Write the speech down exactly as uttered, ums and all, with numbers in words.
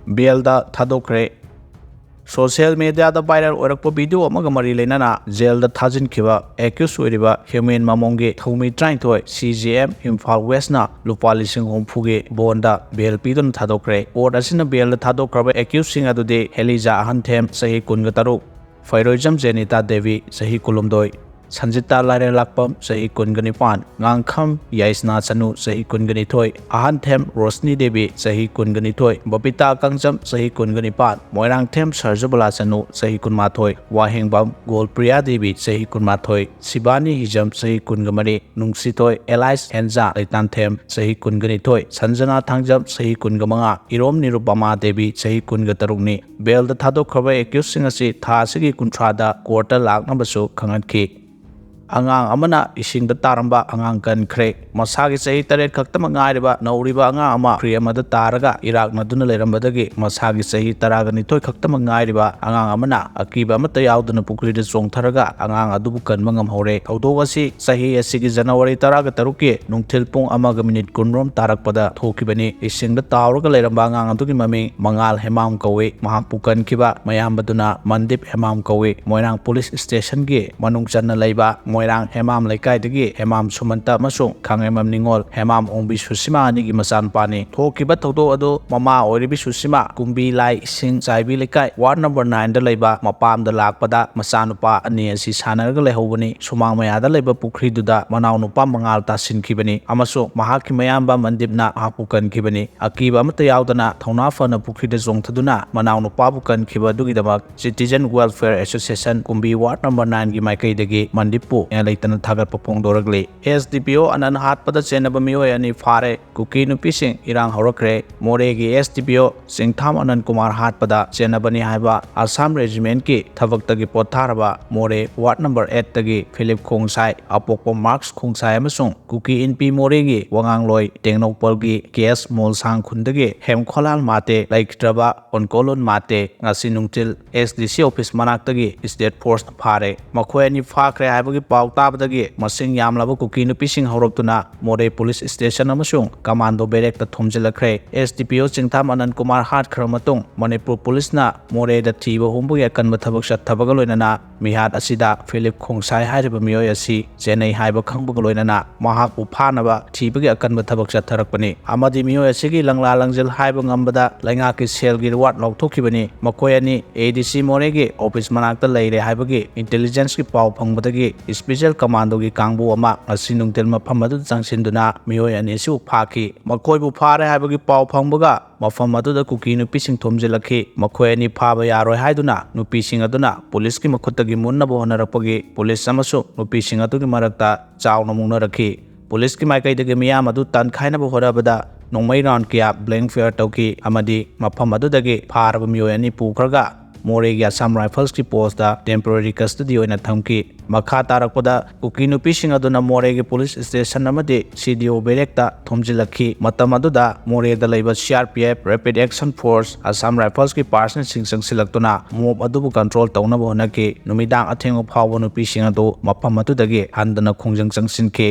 Ballad ꯊꯥꯗꯣꯛꯈ꯭ꯔꯦ꯫ Social ꯃꯦꯗꯤꯌꯥꯗ viral ꯑꯣꯏꯔꯛꯄ video ꯑꯃꯒ ꯃꯔꯤ ꯂꯩꯅꯅ ꯖꯦꯜꯗ ꯊꯥꯖꯤꯟꯈꯤꯕ ꯑꯦꯀ꯭ꯌꯨꯁ ꯑꯣꯏꯔꯤꯕ ꯍ꯭ꯌꯨꯃꯦꯟ ꯃꯃꯣꯡꯒꯤ ꯊꯧꯃꯤ ꯇꯔꯥꯅꯤꯊꯣꯏ, ꯁꯤ ꯖꯤ ꯑꯦꯝ ꯏꯝꯐꯥꯜ ꯋꯦꯁꯅ ꯂꯨꯄꯥ ꯂꯤꯁꯤꯡ ꯍꯨꯝꯐꯨꯒꯤ ꯕꯣꯟꯗ ꯕꯦꯜ ꯄꯤꯗꯨꯅ ꯊꯥꯗꯣꯛꯈ꯭ꯔꯦ꯫ ꯀꯣꯔꯠ ꯑꯁꯤꯅ ꯕꯦꯜꯗ ꯊꯥꯗꯣꯛꯈ꯭ꯔꯕ ꯑꯦꯀ꯭ꯌꯨꯁꯁꯤꯡ ꯑꯗꯨꯗꯤ ꯍꯦꯂꯤꯖꯥ ꯑꯍꯟꯊꯦꯝ, ꯆꯍꯤ ꯀꯨꯟꯒ ꯇꯔꯨꯛ, ꯐꯩꯔꯣꯏꯖꯝ ꯖꯦꯅꯤꯇꯥ ꯗꯦꯕꯤ, ꯆꯍꯤ ꯀꯨꯟꯍꯨꯝꯗꯣꯏ, ꯁꯟꯖꯤꯇꯥ ꯂꯥꯏꯔꯦꯟꯂꯥꯛꯄꯝ, ꯆꯍꯤ ꯀꯨꯟꯒ ꯅꯤꯄꯥꯟ, ꯉꯥꯡꯈꯝ ꯌꯥꯏꯁꯅꯥ ꯆꯅꯨ, ꯆꯍꯤ ꯀꯨꯟꯒ ꯅꯤꯊꯣꯏ, ꯑꯍꯟꯊꯦꯝ ꯔꯣꯁꯅꯤ ꯗꯦꯕꯤ, ꯆꯍꯤ ꯀꯨꯟꯒ ꯅꯤꯊꯣꯏ, ꯕꯕꯤꯇꯥ ꯀꯥꯡꯖꯝ, ꯆꯍꯤ ꯀꯨꯟꯒ ꯅꯤꯄꯥꯟ, ꯃꯣꯏꯔꯥꯡꯊꯦꯝ ꯁꯔꯖꯨꯕꯂꯥ ꯆꯅꯨ, ꯆꯍꯤ ꯀꯨꯟꯃꯥꯊꯣꯏ, ꯋꯥꯍꯦꯡꯕꯝ ꯒꯣꯜꯄ꯭ꯔꯤꯌꯥ ꯗꯦꯕꯤ, ꯆꯍꯤ ꯀꯨꯟꯃꯥꯊꯣꯏ, ꯁꯤꯕꯥꯅꯤ ꯍꯤꯖꯝ, ꯆꯍꯤ ꯀꯨꯟꯒ ꯃꯔꯤ, ꯅꯨꯡꯁꯤꯊꯣꯏ ꯑꯦꯂꯥꯏꯁ ꯍꯦꯟꯖꯥ ꯂꯩꯇꯥꯟꯊꯦꯝ, ꯆꯍꯤ ꯀꯨꯟꯒ ꯅꯤꯊꯣꯏ, ꯁꯟꯖꯅꯥ ꯊꯥꯡꯖꯝ, ꯆꯍꯤ ꯀꯨꯟꯒ ꯃꯉꯥ, ꯏꯔꯣꯝ ꯅꯤꯔꯨꯄꯃꯥ ꯗꯦꯕꯤ, ꯆꯍꯤ ꯀꯨꯟꯒ ꯇꯔꯨꯛꯅꯤ꯫ ꯕꯦꯜꯗ ꯊꯥꯗꯣꯛꯈ꯭ꯔꯕ ꯑꯦꯀ꯭ꯌꯨꯁꯁꯤꯡ ꯑꯁꯤ ꯊꯥ ꯑꯁꯤꯒꯤ ꯀꯨꯟꯊ꯭ꯔꯥꯗ ꯀꯣꯔꯠꯇ ꯂꯥꯛꯅꯕꯁꯨ ꯈꯪꯍꯟꯈꯤ꯫ ꯑꯉꯥꯡ ꯑꯃꯅ ꯏꯁꯤꯡꯗ ꯇꯥꯔꯝꯕ ꯑꯉꯥꯡ ꯀꯟꯈ꯭ꯔꯦ꯫ ꯃꯁꯥꯒꯤ ꯆꯍꯤ ꯇꯔꯦꯠ ꯈꯛꯇꯃꯛ ꯉꯥꯏꯔꯤꯕ ꯅꯧꯔꯤꯕ ꯑꯉꯥꯡ ꯑꯃ ꯄꯨꯈ꯭ꯔꯤ ꯑꯃꯗ ꯇꯥꯔꯒ ꯏꯔꯥꯛꯅꯗꯨꯅ ꯂꯩꯔꯝꯕꯗꯒꯤ ꯃꯁꯥꯒꯤ ꯆꯍꯤ ꯇꯔꯥꯒ ꯅꯤꯊꯣꯏ ꯈꯛꯇꯃꯛ ꯉꯥꯏꯔꯤꯕ ꯑꯉꯥꯡ ꯑꯃꯅ ꯑꯀꯤꯕ ꯑꯃꯠꯇ ꯌꯥꯎꯗꯅ ꯄꯨꯈ꯭ꯔꯤꯗ ꯆꯣꯡꯊꯔꯒ ꯑꯉꯥꯡ ꯑꯗꯨꯕꯨ ꯀꯟꯕ ꯉꯝꯍꯧꯔꯦ꯫ ꯊꯧꯗꯣꯛ ꯑꯁꯤ ꯆꯍꯤ ꯑꯁꯤꯒꯤ ꯖꯅꯋꯥꯔꯤ ꯇꯔꯥꯒ ꯇꯔꯨꯛꯀꯤ ꯅꯨꯡꯊꯤꯜ ꯄꯨꯡ ꯑꯃꯒ ꯃꯤꯅꯤꯠ ꯀꯨꯟꯔꯣꯝ ꯇꯥꯔꯛꯄꯗ ꯊꯣꯛꯈꯤꯕꯅꯤ꯫ ꯏꯁꯤꯡꯗ ꯇꯥꯎꯔꯒ ꯂꯩꯔꯝꯕ ꯑꯉꯥꯡ ꯑꯗꯨꯒꯤ ꯃꯃꯤꯡ ꯃꯉꯥꯜ ꯍꯦꯃꯥꯝ ꯀꯧꯏ꯫ ꯃꯍꯥꯛꯄꯨ ꯀꯟꯈꯤꯕ ꯃꯌꯥꯝꯕꯗꯨꯅ ꯃꯟꯗꯤꯞ ꯍꯦꯃꯥꯝ ꯀꯧꯏ꯫ ꯃꯣꯏꯔꯥꯡ ꯄꯨꯂꯤꯁ ꯁ꯭ꯇꯦꯁꯟꯒꯤ ꯃꯅꯨꯡ ꯆꯟꯅ ꯂꯩꯕ ꯃꯣꯏꯔꯥꯡ ꯍꯦꯃꯥꯝ ꯂꯩꯀꯥꯏꯗꯒꯤ ꯍꯦꯃꯥꯝ ꯁꯨꯃꯟꯇ ꯑꯃꯁꯨꯡ ꯈꯥꯡꯉꯦꯝꯕꯝ ꯅꯤꯉꯣꯜ, ꯍꯦꯃꯥꯝ ꯑꯣꯡꯕꯤ ꯁꯨꯁꯤꯃꯥ ꯑꯅꯤꯒꯤ ꯃꯆꯥꯅꯨꯄꯥꯅꯤ꯫ ꯊꯣꯛꯈꯤꯕ ꯊꯧꯗꯣꯛ ꯑꯗꯨ ꯃꯃꯥ ꯑꯣꯏꯔꯤꯕꯤ ꯁꯨꯁꯤꯃꯥ ꯀꯨꯝꯕꯤ ꯂꯥꯏ ꯏꯁꯤꯡ ꯆꯥꯏꯕꯤ ꯂꯩꯀꯥꯏ ꯋꯥꯔꯗ ꯅꯝꯕꯔ ꯅꯥꯏꯟꯗ ꯂꯩꯕ ꯃꯄꯥꯝꯗ ꯂꯥꯛꯄꯗ ꯃꯆꯥꯅꯨꯄꯥ ꯑꯅꯤ ꯑꯁꯤ ꯁꯥꯟꯅꯔꯒ ꯂꯩꯍꯧꯕꯅꯤ꯫ ꯁꯨꯃꯥꯡ ꯃꯌꯥꯗ ꯂꯩꯕ ꯄꯨꯈ꯭ꯔꯤꯗꯨꯗ ꯃꯅꯥꯎꯅꯨꯄꯥ ꯃꯉꯥꯜ ꯇꯥꯁꯤꯟꯈꯤꯕꯅꯤ ꯑꯃꯁꯨꯡ ꯃꯍꯥꯛꯀꯤ ꯃꯌꯥꯝꯕ ꯃꯟꯗꯤꯞꯅ ꯃꯍꯥꯛꯄꯨ ꯀꯟꯈꯤꯕꯅꯤ꯫ ꯑꯀꯤꯕ ꯑꯃꯠꯇ ꯌꯥꯎꯗꯅ ꯊꯧꯅꯥ ꯐꯅ ꯄꯨꯈ꯭ꯔꯤꯗ ꯆꯣꯡꯊꯗꯨꯅ ꯃꯅꯥꯎꯅꯨꯄꯥꯕꯨ ꯀꯟꯈꯤꯕ ꯑꯗꯨꯒꯤꯗꯃꯛ Citizen Welfare Association ꯀꯨꯝꯕꯤ ꯋꯥꯔꯗ ꯅꯝꯕꯔ ꯅꯥꯏꯟꯒꯤ ꯃꯥꯏꯀꯩꯗꯒꯤ ꯃꯟꯗꯤꯞꯄꯨ ꯂꯩꯇꯅ ꯊꯥꯒꯠꯄ ꯐꯣꯡꯗꯣꯔꯛꯂꯤ꯫ ꯑꯦꯁ ꯗꯤ ꯄꯤ ꯑꯣ ꯑꯅꯟ ꯍꯥꯠꯄꯗ ꯆꯦꯟꯅꯕ ꯃꯤꯑꯣꯏ ꯑꯅꯤ ꯐꯥꯔꯦ꯫ ꯀꯨꯀꯤ ꯅꯨꯄꯤꯁꯤꯡ ꯏꯔꯥꯡ ꯍꯧꯔꯛꯈ꯭ꯔꯦ꯫ ꯃꯣꯔꯦꯒꯤ ꯑꯦꯁ ꯗꯤ ꯄꯤ ꯑꯣ ꯆꯤꯡꯊꯥꯝ ꯑꯅꯟ ꯀꯨꯃꯥꯔ ꯍꯥꯠꯄꯗ ꯆꯦꯟꯅꯕꯅꯤ ꯍꯥꯏꯕ ꯑꯁꯥꯝ ꯔꯦꯖꯤꯃꯦꯟꯠꯀꯤ ꯊꯕꯛꯇꯒꯤ ꯄꯣꯊꯥꯔꯕ ꯃꯣꯔꯦ ꯋꯥꯔꯗ ꯅꯝꯕꯔ ꯑꯩꯠꯇꯒꯤ ꯐꯤꯂꯤꯞ ꯈꯣꯡꯁꯥꯏ, ꯑꯄꯣꯛꯄ ꯃꯥꯔꯛꯁ ꯈꯣꯡꯁꯥꯏ ꯑꯃꯁꯨꯡ ꯀꯨꯀꯤ ꯏꯟꯄꯤ ꯃꯣꯔꯦꯒꯤ ꯋꯥꯉꯥꯡꯂꯣꯏ ꯇꯦꯡꯅꯧꯄꯜꯒꯤ ꯀꯦ ꯑꯦꯁ ꯃꯣꯜꯁꯥꯡ ꯈꯨꯟꯗꯒꯤ ꯍꯦꯝꯈꯣꯂꯥꯜ ꯃꯥꯇꯦ ꯂꯩꯈꯤꯗ꯭ꯔꯕ ꯑꯣꯟꯀꯣꯂꯣꯟ ꯃꯥꯇꯦ ꯉꯁꯤ ꯅꯨꯡꯊꯤꯜ ꯑꯦꯁ ꯗꯤ ꯁꯤ ꯑꯣꯐꯤꯁ ꯃꯅꯥꯛꯇꯒꯤ ꯁ꯭ꯇꯦꯠ ꯐꯣꯔꯁꯅ ꯐꯥꯔꯦ꯫ ꯃꯈꯣꯏ ꯑꯅꯤ ꯐꯥꯈ꯭ꯔꯦ ꯍꯥꯏꯕꯒꯤ ꯄꯥꯎ ꯇꯥꯕꯗꯒꯤ ꯃꯁꯤꯡ ꯌꯥꯝꯂꯕ ꯀꯨꯀꯤ ꯅꯨꯄꯤꯁꯤꯡ ꯍꯧꯔꯛꯇꯨꯅ ꯃꯣꯔꯦ ꯄꯨꯂꯤꯁ ꯁ꯭ꯇꯦꯁꯟ ꯑꯃꯁꯨꯡ ꯀꯃꯥꯟꯗꯣ ꯕꯦꯔꯦꯛꯇ ꯊꯣꯝꯖꯤꯜꯂꯛꯈ꯭ꯔꯦ꯫ ꯑꯦꯁ ꯗꯤ ꯄꯤ ꯑꯣ ꯆꯤꯡꯊꯥꯝ ꯑꯅꯟ ꯀꯨꯃꯥꯔ ꯍꯥꯠꯈ꯭ꯔꯕ ꯃꯇꯨꯡ ꯃꯅꯤꯄꯨꯔ ꯄꯨꯂꯤꯁꯅ ꯃꯣꯔꯦꯗ ꯊꯤꯕ ꯍꯨꯝꯕꯒꯤ ꯑꯀꯟꯕ ꯊꯕꯛ ꯆꯠꯊꯕꯒ ꯂꯣꯏꯅꯅ ꯃꯤꯍꯥꯠ ꯑꯁꯤꯗ ꯐꯤꯂꯤꯞ ꯈꯣꯡꯁꯥꯏ ꯍꯥꯏꯔꯤꯕ ꯃꯤꯑꯣꯏ ꯑꯁꯤ ꯆꯦꯟꯅꯩ ꯍꯥꯏꯕ ꯈꯪꯕꯒ ꯂꯣꯏꯅꯅ ꯃꯍꯥꯛꯄꯨ ꯐꯥꯅꯕ ꯊꯤꯕꯒꯤ ꯑꯀꯟꯕ ꯊꯕꯛ ꯆꯠꯊꯔꯛꯄꯅꯤ꯫ ꯑꯃꯗꯤ ꯃꯤꯑꯣꯏ ꯑꯁꯤꯒꯤ ꯂꯪꯂꯥ ꯂꯪꯖꯦꯜ ꯍꯥꯏꯕ ꯉꯝꯕꯗ ꯂꯩꯉꯥꯛꯀꯤ ꯁꯦꯜꯒꯤ ꯔꯤꯋꯥꯔꯗ ꯂꯧꯊꯣꯛꯈꯤꯕꯅꯤ꯫ ꯃꯈꯣꯏ ꯑꯅꯤ ꯑꯦ ꯗꯤ ꯁꯤ ꯃꯣꯔꯦꯒꯤ ꯑꯣꯐꯤꯁ ꯃꯅꯥꯛꯇ ꯂꯩꯔꯦ ꯍꯥꯏꯕꯒꯤ ꯏꯟꯇꯦꯂꯤꯖꯦꯟꯁꯀꯤ ꯄꯥꯎ ꯐꯪꯕꯗꯒꯤ ꯁ꯭ꯄꯦꯁꯤꯌꯦꯜ ꯀꯃꯥꯟꯗꯣꯒꯤ ꯀꯥꯡꯕꯨ ꯑꯃ ꯉꯁꯤ ꯅꯨꯡꯊꯤꯜ ꯃꯐꯝ ꯑꯗꯨꯗ ꯆꯪꯁꯤꯟꯗꯨꯅ ꯃꯤꯑꯣꯏ ꯑꯅꯤ ꯑꯁꯤꯕꯨ ꯐꯥꯈꯤ꯫ ꯃꯈꯣꯏꯕꯨ ꯐꯥꯔꯦ ꯍꯥꯏꯕꯒꯤ ꯄꯥꯎ ꯐꯪꯕꯒ ꯃꯐꯝ ꯑꯗꯨꯗ ꯀꯨꯀꯤ ꯅꯨꯄꯤꯁꯤꯡ ꯊꯣꯝꯖꯤꯜꯂꯛꯈꯤ꯫ ꯃꯈꯣꯏ ꯑꯅꯤ ꯐꯥꯕ ꯌꯥꯔꯣꯏ ꯍꯥꯏꯗꯨꯅ ꯅꯨꯄꯤꯁꯤꯡ ꯑꯗꯨꯅ ꯄꯨꯂꯤꯁꯀꯤ ꯃꯈꯨꯠꯇꯒꯤ ꯃꯨꯟꯅꯕ ꯍꯣꯠꯅꯔꯛꯄꯒꯤ ꯄꯨꯂꯤꯁ ꯑꯃꯁꯨꯡ ꯅꯨꯄꯤꯁꯤꯡ ꯑꯗꯨꯒꯤ ꯃꯔꯛꯇ ꯆꯥꯎꯅ ꯃꯨꯛꯅꯔꯛꯈꯤ꯫ ꯄꯨꯂꯤꯁꯀꯤ ꯃꯥꯏꯀꯩꯗꯒꯤ ꯃꯤꯌꯥꯝ ꯑꯗꯨ ꯇꯥꯟꯈꯥꯏꯅꯕ ꯍꯣꯠꯅꯕꯗ ꯅꯣꯡꯃꯩ ꯔꯥꯎꯟ ꯀꯌꯥ ꯕ꯭ꯂꯦꯡ ꯐꯥꯌꯔ ꯇꯧꯈꯤ ꯑꯃꯗꯤ ꯃꯐꯝ ꯑꯗꯨꯗꯒꯤ ꯐꯥꯔꯕ ꯃꯤꯑꯣꯏ ꯑꯅꯤ ꯄꯨꯈ꯭ꯔꯒ ꯃꯣꯔꯦꯒꯤ ꯑꯁꯥꯝ ꯔꯥꯏꯐꯜꯁꯀꯤ ꯄꯣꯁꯇ ꯇꯦꯝꯄꯣꯔꯦꯔꯤ ꯀꯁꯇꯗꯤ ꯑꯣꯏꯅ ꯊꯝꯈꯤ꯫ ꯃꯈꯥ ꯇꯥꯔꯛꯄꯗ ꯀꯨꯀꯤ ꯅꯨꯄꯤꯁꯤꯡ ꯑꯗꯨꯅ ꯃꯣꯔꯦꯒꯤ ꯄꯨꯂꯤꯁ ꯁ꯭ꯇꯦꯁꯟ ꯑꯃꯗꯤ ꯁꯤ ꯗꯤ ꯑꯣ ꯕꯦꯔꯦꯛꯇ ꯊꯣꯝꯖꯤꯜꯂꯛꯈꯤ꯫ ꯃꯇꯝ ꯑꯗꯨꯗ ꯃꯣꯔꯦꯗ ꯂꯩꯕ C R P F, rapid action force, Assam ꯔꯥꯏꯐꯜꯁꯀꯤ ꯄꯥꯔꯁꯅꯦꯜꯁꯤꯡ ꯆꯪꯁꯤꯜꯂꯛꯇꯨꯅ ꯃꯣꯕ ꯑꯗꯨꯕꯨ ꯀꯟꯇ꯭ꯔꯣꯜ ꯇꯧꯅꯕ ꯍꯣꯠꯅꯈꯤ꯫ ꯅꯨꯃꯤꯗꯥꯡ ꯑꯊꯦꯡꯕ ꯐꯥꯎꯕ ꯅꯨꯄꯤꯁꯤꯡ ꯑꯗꯨ ꯃꯐꯝ ꯑꯗꯨꯗꯒꯤ ꯍꯟꯗꯅ ꯈꯣꯡꯖꯪ ꯆꯪꯁꯤꯟꯈꯤ꯫